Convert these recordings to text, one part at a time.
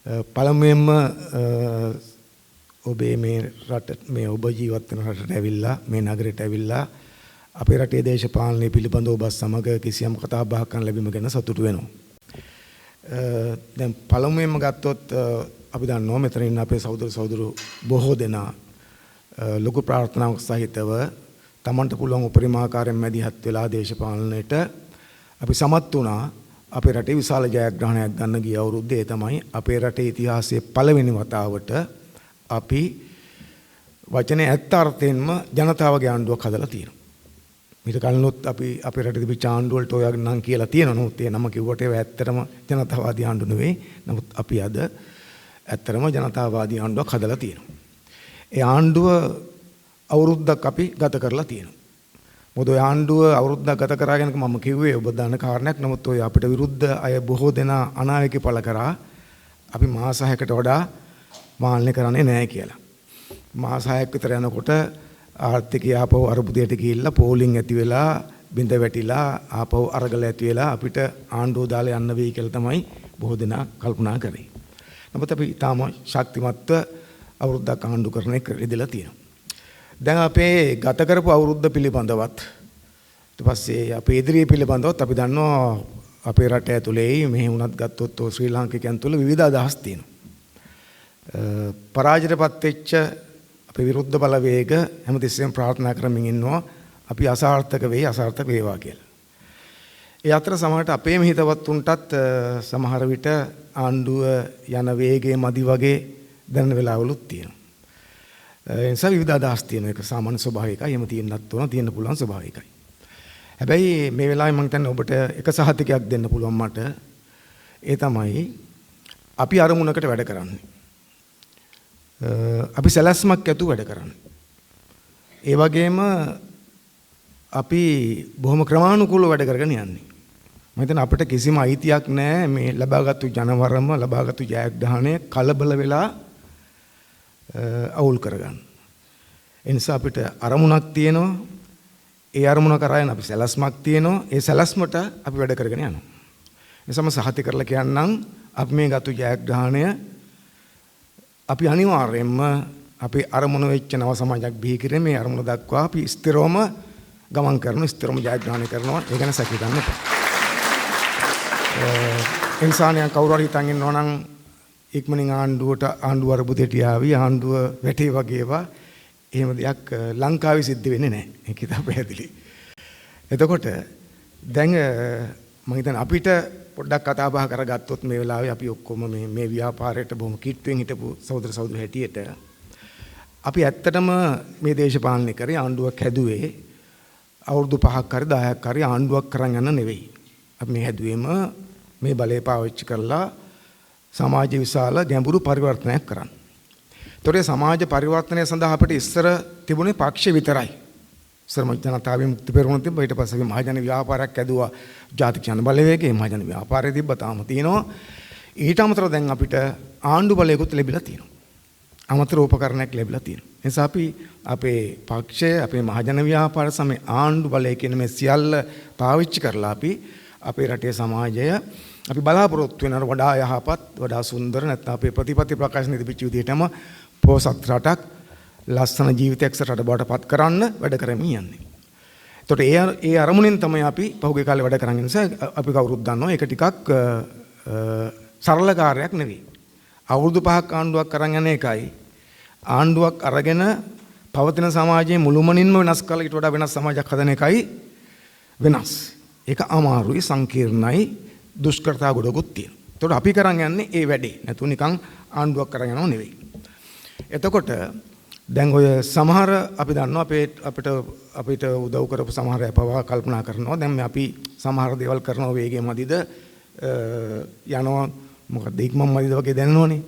පළමුවෙන්ම ඔබේ මේ රට, මේ ඔබ ජීවත් වෙන රටට ඇවිල්ලා, මේ නගරයට ඇවිල්ලා අපේ රටේ දේශපාලනය පිළිබඳව ඔබ සමග කිසියම් කතා බහක් කරන්න ලැබීම ගැන සතුටු වෙනවා. දැන් පළමුවෙන්ම ගත්තොත් අපි දන්නවා මෙතන ඉන්න අපේ සහෝදර සහෝදරු බොහෝ දෙනා ලොකු ප්‍රාර්ථනාවක් සහිතව තමන්ට පුළුවන් උපරිම ආකාරයෙන් මැදිහත් වෙලා දේශපාලනයට අපි සමත් වුණා. අපේ රටේ විශාල ජයග්‍රහණයක් ගන්න ගිය අවුරුද්දේ. ඒ තමයි අපේ රටේ ඉතිහාසයේ පළවෙනි වතාවට අපි වචනේ ඇත්ත අර්ථයෙන්ම ජනතාවගේ ආණ්ඩුවක් හදලා තියෙනවා. මීට කලිනුත් අපි අපේ රටේ තිබිච්ච ආණ්ඩු වලට ඔය නම් කියලා තියෙනවා. නමුත් ඒ නම කිව්වට ඒවා ඇත්තටම ජනතාවාදී ආණ්ඩු නෙවෙයි. නමුත් අපි අද ඇත්තටම ජනතාවාදී ආණ්ඩුවක් හදලා තියෙනවා. ඒ ආණ්ඩුව අවුරුද්දක් අපි ගත කරලා තියෙනවා. මොකද ඔය ආණ්ඩුව අවුරුද්දක් ගත කරාගෙන මම කිව්වේ ඔබ දන්න කාරණයක්. නමුත් ඔය අපිට විරුද්ධ අය බොහෝ දෙනා අනාවැකි පළ කරා අපි මාස 6කට වඩා පාලනය කරන්නේ නැහැ කියලා. මාස 6ක් විතර යනකොට ආර්ථිකය ආපහු අර්බුදයට ගිහිල්ලා පෝලිං ඇති වෙලා බිඳ වැටිලා ආපහු අරගල ඇති වෙලා අපිට ආණ්ඩුව දාලා යන්න වෙයි කියලා තමයි බොහෝ දෙනා කල්පනා කරේ. නමුත් අපි තාම ශක්තිමත්ව අවුරුද්දක් ආණ්ඩු කරන එක ඉදලා තියෙනවා. දැන් අපේ ගත කරපු අවුරුද්ද පිළිබඳවත් ඊට පස්සේ අපේ ඉදිරිය පිළිබඳවත් අපි දන්නවා අපේ රට ඇතුලේ මෙහි වුණත් ගත්තොත් ඔය ශ්‍රී ලාංකිකයන් තුළ විවිධ අදහස් තියෙනවා. පරාජයටපත් වෙච්ච අපේ විරුද්ධ බලවේග හැමතිස්සෙම ප්‍රාර්ථනා කරමින් ඉන්නවා අපි අසාර්ථක වෙයි, අසාර්ථක වේවා කියලා. ඒ අතර සමහරට අපේම හිතවත්තුන්ටත් සමහර විට ආණ්ඩුව යන වේගය මදි වගේ දැනෙන වෙලාවලුත් තියෙනවා. ඒ නිසා විවිධ අදහස් තියෙන එක සාමාන්‍ය ස්වභාවිකයි. එහෙම තියෙන්නත් ඕන, තියෙන්න පුළුවන් ස්වභාවිකයි. හැබැයි මේ වෙලාවේ මම හිතන්නේ ඔබට එක සහතිකයක් දෙන්න පුළුවන් මට. ඒ තමයි අපි අරමුණකට වැඩ කරන්නේ. අපි සැලැස්මක් ඇතුව වැඩ කරන්නේ. ඒ වගේම අපි බොහොම ක්‍රමානුකූලව වැඩ කරගෙන යන්නේ. මම හිතන්නේ අපිට කිසිම අයිතියක් නැහැ මේ ලබාගත්තු ජනවරම, ලබාගත්තු ජයග්‍රහණය කලබල වෙලා අවුල් කරගන්න. ඒ නිසා අපිට අරමුණක් තියෙනවා. ඒ අරමුණ කරා යන අපි සැලැස්මක් තියෙනවා. ඒ සැලැස්මට අපි වැඩ කරගෙන යනවා. ඒ නිසා මම සහතික කරලා කියන්නම් අපි මේ ගත්තු ජයග්‍රහණය අපි අනිවාර්යයෙන්ම අපේ අරමුණ වෙච්ච නව සමාජයක් බිහි කිරීමේ අරමුණ දක්වා අපි ස්ථිරවම ගමන් කරනවා, ස්ථිරවම ජයග්‍රහණය කරනවා. ඒ ගැන සැක හිතන්න එපා. ඒ නිසා නිකන් කවුරු හරි හිතන් ඉන්නවා නම් ඉක්මනින් ආණ්ඩුවට ආණ්ඩුව අරබුදයට යාවි, ආණ්ඩුව වැටේ වගේ ඒවා, එහෙම දෙයක් ලංකාවේ සිද්ධ වෙන්නේ නැහැ. ඒක ඉතා පැහැදිලි. එතකොට දැන් මම හිතන්නේ අපිට පොඩ්ඩක් කතා බහ කරගත්තොත් මේ වෙලාවේ අපි ඔක්කොම මේ ව්‍යාපාරයට බොහොම කිට්ටුවෙන් හිටපු සහෝදර සහෝදර හැටියට අපි ඇත්තටම මේ දේශපාලනය කරේ ආණ්ඩුවක් හැදුවේ අවුරුදු 5ක් හරි 10ක් හරි ආණ්ඩුවක් කරන් යන්න නෙවෙයි. අපි මේ හැදුවේම මේ බලය පාවිච්චි කරලා සමාජ විශාල ගැඹුරු පරිවර්තනයක් කරන්න. ඒතකොට සමාජ පරිවර්තනය සඳහා අපිට ඉස්සර තිබුණේ පක්ෂ විතරයි. ඉස්සරම ජනතා විමුක්ති පෙරමුණ තිබ්බා. ඊට පස්සේ අපි මහජන ව්‍යාපාරයක් ඇදුවා. ජාතික ජන බලවේගය මහජන ව්‍යාපාරය තිබ්බා, තාම තියෙනවා. ඊට අමතරව දැන් අපිට ආණ්ඩු බලයකුත් ලැබිලා තියෙනවා. අමතර උපකරණයක් ලැබිලා තියෙනවා. ඒ නිසා අපි අපේ පක්ෂය, අපේ මහජන ව්‍යාපාර සමේ ආණ්ඩු බලය කියන මේ සියල්ල පාවිච්චි කරලා අපි අපේ රටේ සමාජය අපි බලාපොරොත්තු වෙන වඩා යහපත්, වඩා සුන්දර, නැත්නම් අපේ ප්‍රතිපත්ති ප්‍රකාශන තිබිච්ච විදිහටම පෝසත් රටක්, ලස්සන ජීවිතයක් රට බවට පත් කරන්න වැඩ කරමින් යන්නේ. එතකොට ඒ අරමුණෙන් තමයි අපි පහුගිය කාලේ වැඩ කරන් නිසා අපි කවුරුත් දන්නවා ඒක ටිකක් සරල කාර්යයක් නෙවෙයි. අවුරුදු 5ක් ආණ්ඩුවක් කරන් යන එකයි ආණ්ඩුවක් අරගෙන පවතින සමාජයේ මුළුමනින්ම වෙනස් කරලා ඊට වඩා වෙනස් සමාජයක් හදන එකයි වෙනස්. ඒක අමාරුයි, සංකීර්ණයි, දුෂ්කරතා ගොඩකුත් තියෙනවා. එතකොට අපි කරන් යන්නේ ඒ වැඩේ. නැතුව නිකන් ආණ්ඩුවක් කරන් යනව නෙවෙයි. එතකොට දැන් ඔය සමහර අපි දන්නවා අපේ අපිට අපිට උදව් කරපු සමහර අය පවා කල්පනා කරනවා දැන් මේ අපි සමහර දේවල් කරනවා වේගය මදිද යනවා මොකද්ද ඉක්මන් මදිද වගේ දැනෙනවනේ.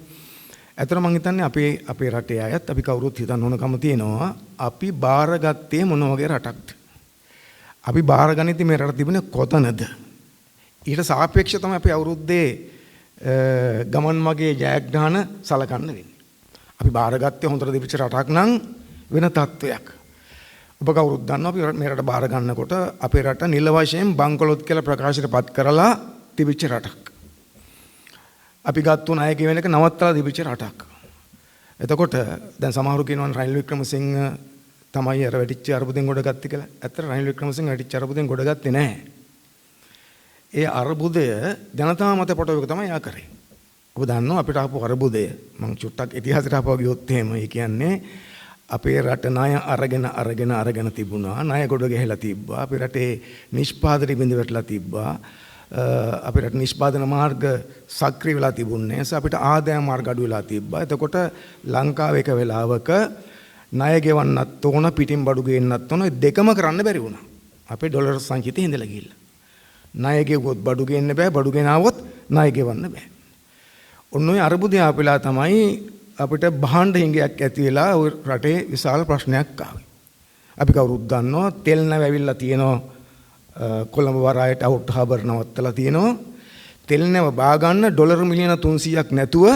ඇත්තටම මං හිතන්නේ අපේ රටේ අයත් අපි කවුරුත් හිතන්න ඕනකම තියෙනවා අපි බාරගත්තේ මොන වගේ රටක්ද? අපි බාරගනිද්දි මේ රට තිබුණේ කොතනද? ඊට සාපේක්ෂව තමයි අපි අවුරුද්දේ ගමන් මගේ ජයග්‍රහණ සලකන්න වෙන්නේ. අපි බාරගත්තේ හොඳට තිබිච්ච රටක් නම් වෙන තත්ත්වයක්. ඔබ කවුරුත් දන්නවා අපි මේ රට බාර ගන්නකොට අපේ රට නිල වශයෙන් බංකොලොත් කියලා ප්‍රකාශයට පත් කරලා තිබිච්ච රටක්. අපි ගත්තු ණය ගෙවන එක නවත්තලා තිබිච්ච රටක්. එතකොට දැන් සමහරු කියනවා රනිල් වික්‍රමසිංහ තමයි අර වැටිච්ච අර්බුදෙන් ගොඩ ගත්තේ කියලා. ඇත්තට රනිල් වික්‍රමසිංහ වැටිච්ච අර්බුදෙන් ගොඩ ගත්තේ නෑ. ඒ අර්බුදය ජනතාව මත පටවපු එක තමයි යා කරේ. ඔබ දන්නවා අපිට ආපු අර්බුදය. මං චුට්ටක් ඉතිහාසයට ආපුවා ගියොත් එහෙම ඒ කියන්නේ අපේ රට ණය අරගෙන අරගෙන අරගෙන තිබුණා. ණය ගොඩ ගැහිලා තිබ්බා. අපේ රටේ නිෂ්පාදනය බිඳ වැටලා තිබ්බා. අපේ රට නිෂ්පාදන මාර්ග සක්‍රිය වෙලා තිබුණේ නැහැ. අපිට ආදායම් මාර්ග අඩු වෙලා තිබ්බා. එතකොට ලංකාව එක වෙලාවක ණය ගෙවන්නත් ඕන, පිටින් බඩු ගේන්නත් ඕන, දෙකම කරන්න බැරි වුණා. අපේ ඩොලර් සංචිතය හිඳලා ගිහිල්ලා. ණය ගෙවුවොත් බඩු ගේන්න බෑ, බඩු ගෙනාවොත් ණය ගෙවන්න බෑ. ඔන්න ඔය අර්බුදය ආපෙලා තමයි අපිට භාණ්ඩ හිඟයක් ඇති වෙලා ඔය රටේ විශාල ප්‍රශ්නයක් ආවේ. අපි කවුරුත් දන්නවා තෙල් නැව ඇවිල්ලා තියෙනවා කොළඹ වරායට අවුට් හාබර් නවත්තලා තියෙනවා. තෙල් නැව බා ගන්න ඩොලර් මිලියන 300ක් නැතුව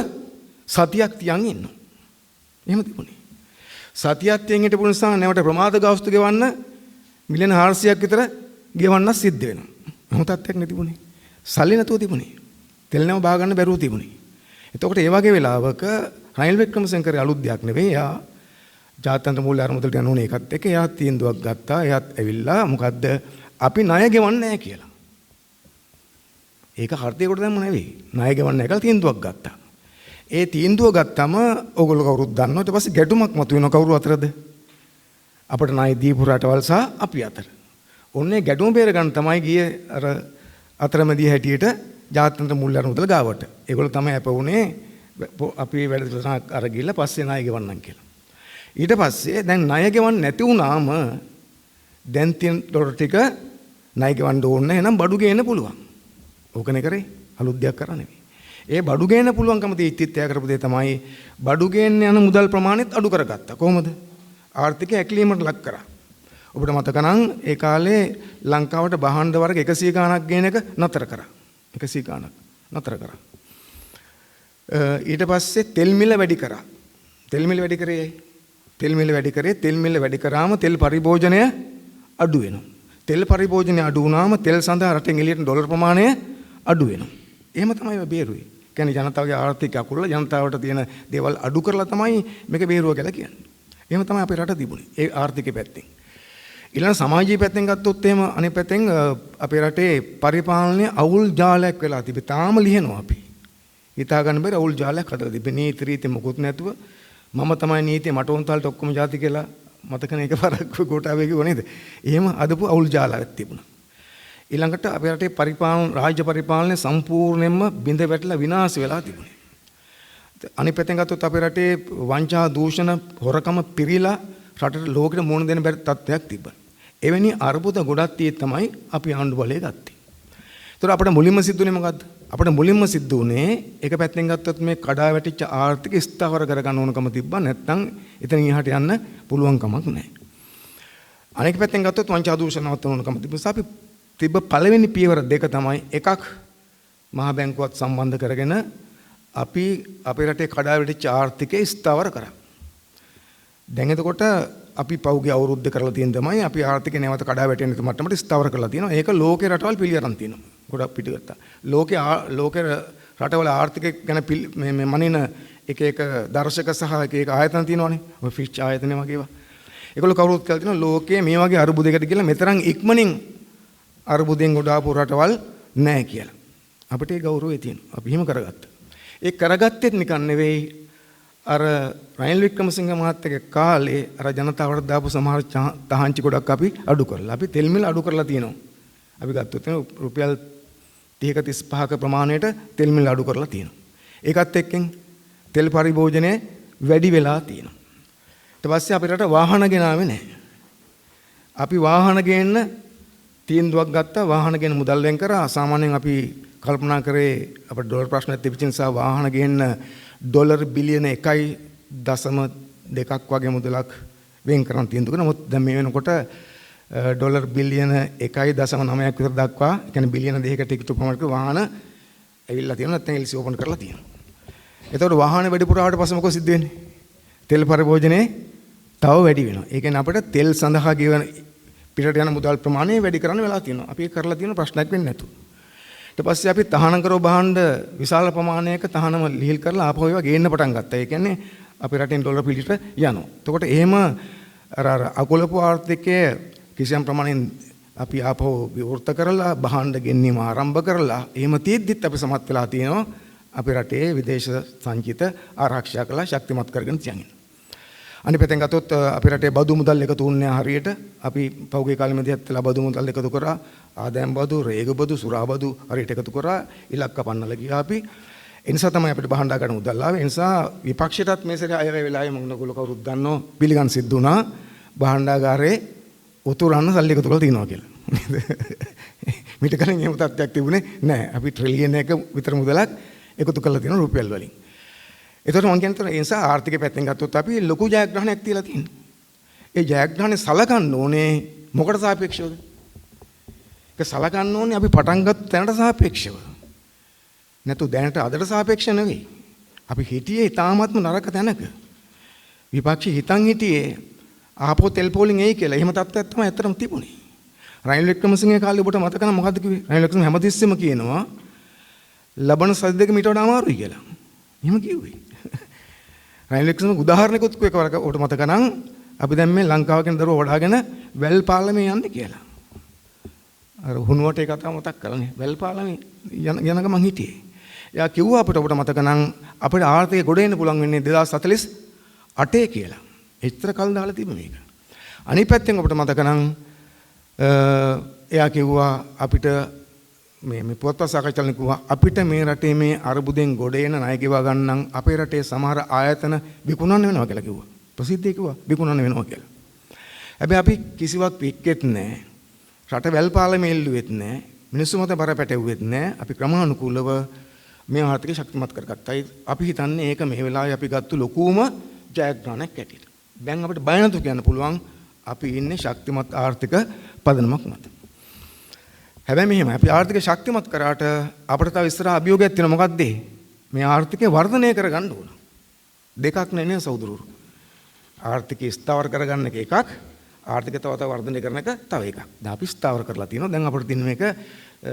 සතියක් තියන් ඉන්නවා. එහෙම තිබුණේ. සතියක් තියන් හිටපු නිසා නැවට ප්‍රමාද ගාස්තු ගෙවන්න මිලියන 400ක් විතර ගෙවන්න සිද්ධ වෙනවා. එහෙම තත්ත්වයක් නේ තිබුණේ. සල්ලි නැතුව තිබුණේ. තෙල් නැව බා ගන්න බැරුව තිබුණේ. එතකොට ඒ වගේ වෙලාවක රනිල් වික්‍රමසිංහ කරේ අලුත් දෙයක් නෙවෙයි. එයා ජාත්‍යන්තර මූල්‍ය අරමුදලට යන ඕනේ එකත් එක්ක එයා තීන්දුවක් ගත්තා. එයාත් ඇවිල්ලා මොකද්ද අපි ණය ගෙවන්නේ නැහැ කියලා. ඒක හෘදයට දැම්ම නෙවෙයි. ණය ගෙවන්නේ නැහැ කියලා තීන්දුවක් ගත්තා. ඒ තීන්දුව ගත්තම ඕගොල්ලෝ කවුරුත් දන්නවා. ඊට පස්සේ ගැටුමක් මතුවෙනවා කවුරු අතරද? අපිට ණය දීපු රටවල් සහ අපි අතර. ඔන්නේ ගැටුම බේර ගන්න තමයි ගියේ අර අතරමැදි හැටියට ජාත්‍යන්තර මූල්‍ය අරමුදල ගාවට. ඒගොල්ලෝ තමයි අප වුණේ අපි වැඩ අර ගිහලා පස්සේ ණය ගෙවන්නම් කියලා. ඊට පස්සේ දැන් ණය ගෙවන්න නැති වුණාම දැන් තියෙන ඩොලර් ටික ණය ගෙවන්න ඕනේ නැහැ. එහෙනම් බඩු ගේන්න පුළුවන්. ඕකනේ කරේ. අලුත් දෙයක් කරා නෙවෙයි. ඒ බඩු ගේන්න පුළුවන්කම තියෙද්දිත් එයා කරපු දේ තමයි බඩු ගේන්න යන මුදල් ප්‍රමාණයත් අඩු කරගත්තා. කොහොමද? ආර්ථිකය ඇකිලීමට ලක් කරා. ඔබට මතක නම් ඒ කාලේ ලංකාවට භාණ්ඩ වර්ග 100 ගාණක් ගේන එක නතර කරා. 100 ගාණක් නතර කරා. ඊට පස්සේ තෙල් මිල වැඩි කරා. තෙල් මිල වැඩි කරේ ඇයි? තෙල් මිල වැඩි කරේ තෙල් මිල වැඩි කරාම තෙල් පරිභෝජනය අඩු වෙනවා. තෙල් පරිභෝජනය අඩු වුණාම තෙල් සඳහා රටෙන් එළියට ඩොලර් ප්‍රමාණය අඩු වෙනවා. එහෙම තමයි බේරුවේ. කියන්නේ ජනතාවගේ ආර්ථික අකුරල ජනතාවට තියෙන දේවල් අඩු කරලා තමයි මේක බේරුව කියලා කියන්නේ. එහෙම තමයි අපේ රට තිබුණේ. ඒ ආර්ථික පැත්තෙන්. ඊළඟ සමාජීය පැත්තෙන් ගත්තොත් එහෙම අනිත් පැත්තෙන් අපේ රටේ පරිපාලනය අවුල් ජාලයක් වෙලා තිබේ. තාම ලිහනවා අපි. හිතා ගන්න බැරි අවුල් ජාලයක් හදලා තිබේ. නීති රීති මොකුත් නැතුව මම තමයි නීතිය මට ඕන තාලට ඔක්කොම ජාති කියලා මතකනේ එකපාරක් ගෝඨාභය කිව්වා නේද? එහෙම හදපු අවුල් ජාලයක් තිබුණා. ඊළඟට අපේ රටේ පරිපාලන රාජ්‍ය පරිපාලනය සම්පූර්ණයෙන්ම බිඳ වැටිලා විනාශ වෙලා තිබුණේ. අනිත් පැත්තෙන් ගත්තොත් අපේ රටේ වංචා දූෂණ හොරකම පිරීලා රටට ලෝකෙට මුහුණ දෙන්න බැරි තත්ත්වයක් තිබ්බා. එවැනි අර්බුද ගොඩක් තියෙ තමයි අපි ආණ්ඩු බලය ගත්තේ. ඒතර අපිට මුලින්ම සිද්ධ වුණේ මොකද්ද? අපිට මුලින්ම සිද්ධ වුණේ එක පැත්තෙන් ගත්තොත් මේ කඩා වැටිච්ච ආර්ථික ස්ථාවර කරගන්න ඕනකම තිබ්බා. නැත්නම් එතනින් එහාට යන්න පුළුවන් කමක් නැහැ. අනෙක් පැත්තෙන් ගත්තොත් වංචා දූෂණ නවත්තන්න ඕනකම තිබ්බා. අපි තිබ්බ පළවෙනි පියවර දෙක තමයි එකක් මහා බැංකුවත් සම්බන්ධ කරගෙන අපි අපේ රටේ කඩා වැටිච්ච ආර්ථිකය ස්ථාවර කරා. දැන් එතකොට අපි පහුගිය අවුරුද්ද කරලා තියෙන තමයි අපි ආර්ථිකය නැවත කඩා වැටෙන මට්ටමට ස්ථාවර කරලා තියෙනවා. ඒක ලෝකේ රටවල් පිළිඅරන් තියෙනවා. ගොඩක් පිටගත්තා. ලෝකේ රටවල ආර්ථිකය ගැන මේ මනින එක එක දර්ශක සහ එක එක ආයතන තියෙනවානේ. ඔය ෆිච් ආයතන වගේ ඒවා. ඒගොල්ලෝ කවුරුත් කියලා තියෙනවා ලෝකයේ මේ වගේ අර්බුදයකට කියලා මෙතරම් ඉක්මනින් අර්බුදයෙන් ගොඩ ආපු රටවල් නැහැ කියලා. අපිට ඒ ගෞරවය තියෙනවා. අපි එහෙම කරගත්තා. ඒ කරගත්තෙත් නිකන් නෙවෙයි. අර රනිල් වික්‍රමසිංහ මහත්තයාගේ කාලේ අර ජනතාවට දාපු සමහර තහංචි ගොඩක් අපි අඩු කරලා. අපි තෙල් මිල අඩු කරලා තියෙනවා. අපි ගත්තොත් රුපියල් 30ක 35ක ප්‍රමාණයට තෙල් මිල අඩු කරලා තියෙනවා. ඒකත් එක්කෙන් තෙල් පරිභෝජනය වැඩි වෙලා තියෙනවා. ඊට පස්සේ අපේ රට වාහන ගෙනාවේ නැහැ. අපි වාහන ගේන්න තීන්දුවක් ගත්තා. වාහන ගේන්න මුදල් වෙන් කරා. සාමාන්‍යයෙන් අපි කල්පනා කරේ අපේ ඩොලර් ප්‍රශ්නයක් තිබිච්ච නිසා වාහන ගේන්න ඩොලර් බිලියන 1.2ක් වගේ මුදලක් වෙන් කරන් තීන්දුව කරා. නමුත් දැන් මේ වෙනකොට ඩොලර් බිලියන 1.9ක් විතර දක්වා, ඒ කියන්නේ බිලියන 2කට එකතු ප්‍රමාණයක වාහන ඇවිල්ලා තියෙනවා. නැත්නම් එල්සි ඕපන් කරලා තියෙනවා. එතකොට වාහන වැඩිපුර ආවට පස්සේ මොකද සිද්ධ වෙන්නේ? තෙල් පරිභෝජනය තව වැඩි වෙනවා. ඒ කියන්නේ අපිට තෙල් සඳහා ගෙවන පිටට යන මුදල් ප්‍රමාණය වැඩි කරන්න වෙලා තියෙනවා. අපි ඒක කරලා තියෙන ප්‍රශ්නයක් වෙන්නේ නැතුව. ඊට පස්සේ අපි තහනම් කරව භාණ්ඩ විශාල ප්‍රමාණයක තහනම ලිහිල් කරලා ආපහු ඒවා ගේන්න පටන් ගත්තා. ඒ කියන්නේ අපේ රටෙන් ඩොලර් පිළිට යනවා. එතකොට එහෙම අර අර අකුලපු ආර්ථිකය කිසියම් ප්‍රමාණයෙන් අපි ආපහු විවෘත කරලා භාණ්ඩ ගෙන්වීම ආරම්භ කරලා එහෙම තියෙද්දිත් අපි සමත් වෙලා තියෙනවා අපේ රටේ විදේශ සංචිත ආරක්ෂා කරලා ශක්තිමත් කරගෙන තියන් ඉන්න. අනිත් පැත්තෙන් ගත්තොත් අපේ රටේ බදු මුදල් එකතු වුණේ හරියට. අපි පහුගිය කාලෙ මැදිහත් වෙලා බදු මුදල් එකතු කරා. ආදායම් බදු, රේගු බදු, සුරා බදු හරියට එකතු කරා. ඉලක්ක පන්නලා ගියා අපි. ඒ නිසා තමයි අපිට භාණ්ඩාගාර මුදල් ආවේ. ඒ නිසා විපක්ෂයටත් මේ සැරේ අයවැය වෙලාවේ මම ඔයගොල්ලෝ කවුරුත් දන්නෝ පිළිගන්න සිද්ධ වුණා. භාණ්ඩාගාරේ උතුරන්න සල්ලි එකතු කරලා තියනවා කියලා. නේද? මීට කලින් එහෙම තත්ත්වයක් තිබුණේ නෑ. අපි ට්‍රිලියන් එක විතර මුදලක් එකතු කරලා තියෙනවා රුපියල් වලින්. එතකොට මම කියන්නේ ඒ නිසා ආර්ථික පැත්තෙන් ගත්තොත් අපි ලොකු ජයග්‍රහණයක් තියලා තියෙනවා. ඒ ජයග්‍රහණය සලකන්න ඕනේ මොකට සාපේක්ෂවද? ඒක සලකන්න ඕනේ අපි පටන් ගත්ත තැනට සාපේක්ෂව. නැතු දැනට අදට සාපේක්ෂ නෙවෙයි. අපි හිටියේ ඉතාමත්ම නරක තැනක. විපක්ෂي හිතන් හිටියේ ආපහු තෙල් පොලින් එයි කියලා. එහෙම තත්ත්වයක් තමයි ඇත්තටම තිබුණේ. රනිල් වික්‍රමසිංහ කාලේ ඔබට මතක නම් මොකද්ද කිව්වේ? රනිල් වික්‍රමසිංහ හැමතිස්සෙම කියනවා ලබන සති දෙක මීට වඩා අමාරුයි කියලා. එහෙම කිව්වේ. රනිල් වික්‍රමසිංහ උදාහරණයකුත් කිව්ව එකවරක ඔබට මතක නම් අපි දැන් මේ ලංකාව කියන දරුවෝ වඩාගෙන වැල් පාලමේ යන්නේ කියලා. අර හුණුවට ඒ කතාව මතක් කරලා වැල් පාලමේ යන ගමන් හිටියේ. එයා කිව්වා අපිට ඔබට මතක නම් අපිට ආර්ථිකය ගොඩ එන්න පුළුවන් වෙන්නේ 2048 කියලා. එච්චර කල් දාලා තිබ්බ මේක. අනිත් පැත්තෙන් ඔබට මතක නම් එයා කිව්වා අපිට මේ මේ පුවත්පත් සාකච්ඡාවලින් කිව්වා අපිට මේ රටේ මේ අර්බුදෙන් ගොඩ එන ණය ගෙවා ගන්න අපේ රටේ සමහර ආයතන විකුණන්න වෙනවා කියලා කිව්වා. ප්‍රසිද්ධිය කිව්වා විකුණන්න වෙනවා කියලා. හැබැයි අපි කිසිවක් වික්කෙත් නෑ. රට වැල් පාලමේ එල්ලුවෙත් නෑ. මිනිස්සු මත බර පැටවුවෙත් නෑ. අපි ක්‍රමානුකූලව මේ ආර්ථිකය ශක්තිමත් කරගත්තා. අපි හිතන්නේ ඒක මේ වෙලාවේ අපි ගත්තු ලොකුම ජයග්‍රහණයක් ඇටියට. දැන් අපිට බය නැතුව කියන්න පුළුවන් අපි ඉන්නේ ශක්තිමත් ආර්ථික පදනමක් මත. හැබැයි මෙහෙමයි අපි ආර්ථික ශක්තිමත් කරාට අපිට තව ඉස්සරහ අභියෝගයක් තියෙනවා. මොකද්ද ඒ? මේ ආර්ථිකය වර්ධනය කරගන්න ඕන. දෙකක් නේ නේද සහෝදරවරු? ආර්ථිකය ස්ථාවර කරගන්න එක එකක්, ආර්ථිකය තව තව වර්ධනය කරන එක තව එකක්. දැන් අපි ස්ථාවර කරලා තියෙනවා. දැන් අපිට තියෙන මේක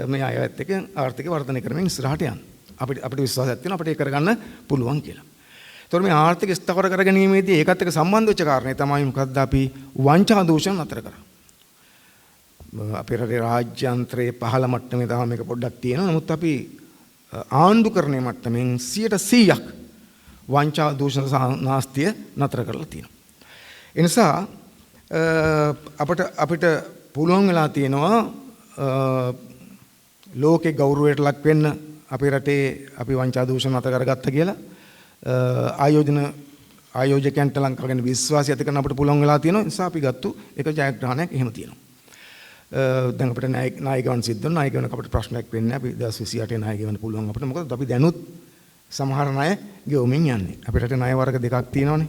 මේ අයවැයත් එක්ක ආර්ථිකය වර්ධනය කරමින් ඉස්සරහට යන්න. අපිට විශ්වාසයක් තියෙනවා අපිට ඒක කරගන්න පුළුවන් කියලා. ඒතකොට මේ ආර්ථික ස්ථාවර කර ගැනීමේදී ඒකත් එක්ක සම්බන්ධ වෙච්ච කාරණේ තමයි මොකද්ද අපි වංචා දූෂණ නතර කරා. අපේ රටේ රාජ්‍යන්ත්‍රයේ පහළ මට්ටමේ තමයි මේක පොඩ්ඩක් තියෙනවා. නමුත් අපි ආණ්ඩුකරණයේ මට්ටමින් 100%ක් වංචා දූෂණ සහ නාස්තිය නතර කරලා තියෙනවා. ඒ නිසා අපිට පුළුවන් වෙලා තියෙනවා ලෝකේ ගෞරවයට ලක් වෙන්න අපේ රටේ අපි වංචා දූෂණ නතර කරගත්තා කියලා ආයෝජකයන්ට ලංකාව ගැන විශ්වාසය ඇති කරන්න අපිට පුළුවන් වෙලා තියෙනවා. ඒ නිසා අපි ගත්තු එක ජයග්‍රහණයක් එහෙම තියෙනවා. දැන් අපිට ණය ගෙවන්න සිද්ධ වෙනවා. ණය ගෙවන අපිට ප්‍රශ්නයක් වෙන්නේ නැහැ. අපි 2028 ණය ගෙවන්න පුළුවන් අපිට. මොකද අපි දැනුත් සමහර ණය ගෙවමින් යන්නේ. අපේ රටේ ණය වර්ග දෙකක් තියෙනවානේ.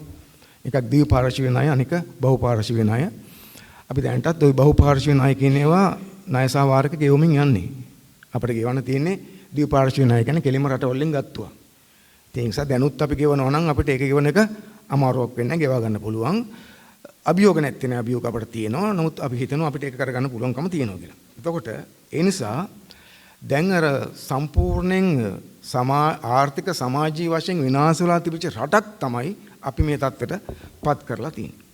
එකක් ද්විපාර්ශ්වීය ණය, අනික බහුපාර්ශ්වීය ණය. අපි දැනටත් ওই බහුපාර්ශ්වීය ණය කියන ඒවා ණය සහ වාරක ගෙවමින් යන්නේ. අපිට ගෙවන්න තියෙන්නේ ද්විපාර්ශ්වීය ණය කියන්නේ කෙලින්ම රටවල් වලින් ගත්තුවා. ඒ නිසා දැනුත් අපි ගෙවනවා නම් අපිට ඒක ගෙවන එක අමාරුවක් වෙන්නේ නැහැ, ගෙවා ගන්න පුළුවන්. අභියෝග නැත්තේ නෑ, අභියෝග අපිට තියෙනවා. නමුත් අපි හිතනවා අපිට ඒක කරගන්න පුළුවන්කම තියෙනවා කියලා. එතකොට ඒ නිසා දැන් අර සම්පූර්ණයෙන් ආර්ථික සමාජීය වශයෙන් විනාශ වෙලා තිබිච්ච රටක් තමයි අපි මේ තත්ත්වයට පත් කරලා තියෙන්නේ.